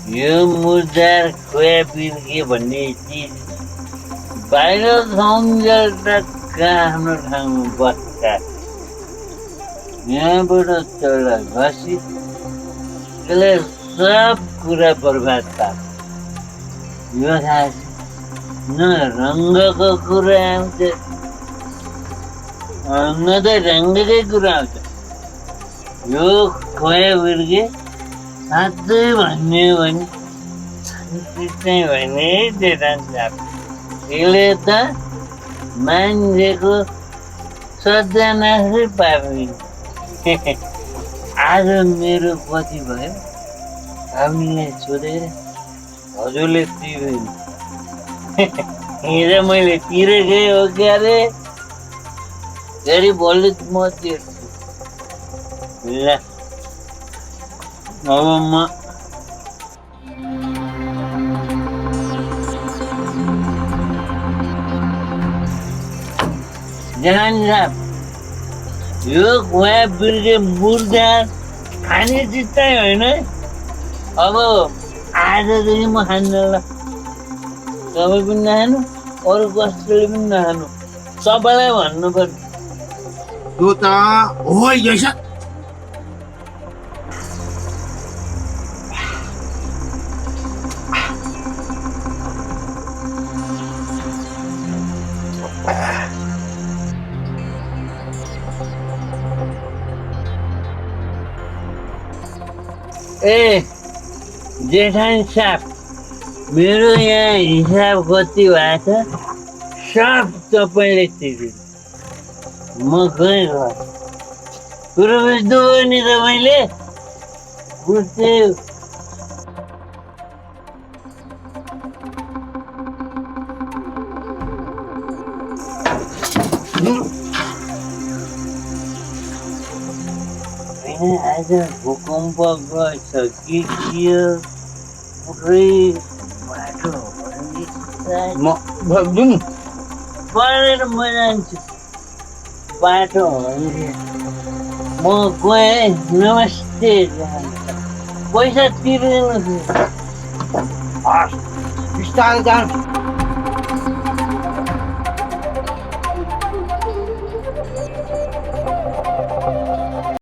यो मुर्दार खोया बिर्के भन्ने चिज बाहिर ठाउँजेल टक्क आफ्नो ठाउँमा बस्छ। यहाँबाट तल घसी त्यसले सब कुरा बर्बाद पार्छ। यो थाहा छ न रङ्गको कुरा आउँछ न त रङ्गकै कुरा आउँछ। यो खोया बिर्के साँच्चै भन्ने हो भने चाहिँ भने डेटान साप यसले त मान्छेको सत्यानाशै पार्ने। आज मेरो कति भयो हामीलाई सोधेर हजुरले तिर्दैन। हिजो मैले तिरेकै हो क्यारे फेरि भोलि म तिर्छु। ल अब म जहान साहब यो खोया बिर्के मुर्दा खाने चिज चाहिँ होइन। अब आजदेखि म खान्न। ल तपाईँ पनि नखानु अरू कसैले पनि नखानु सबैलाई भन्नु पर्छ। त्यो त हो यसो ए जेठान साहब मेरो यहाँ हिसाब कति भएको छ सब तपाईँले तिर्नु। म गएँ घर कुरो बुझ्नुभयो नि तपाईँले बुझ्थ्यो। आज भूकम्प गएछ कि के पुरै बाटो म भनिदिउँ पढेर म जान्छु बाटो हल्लियो। म गएँ नमस्ते पैसा तिर्दैन। बिस्तारै जानु।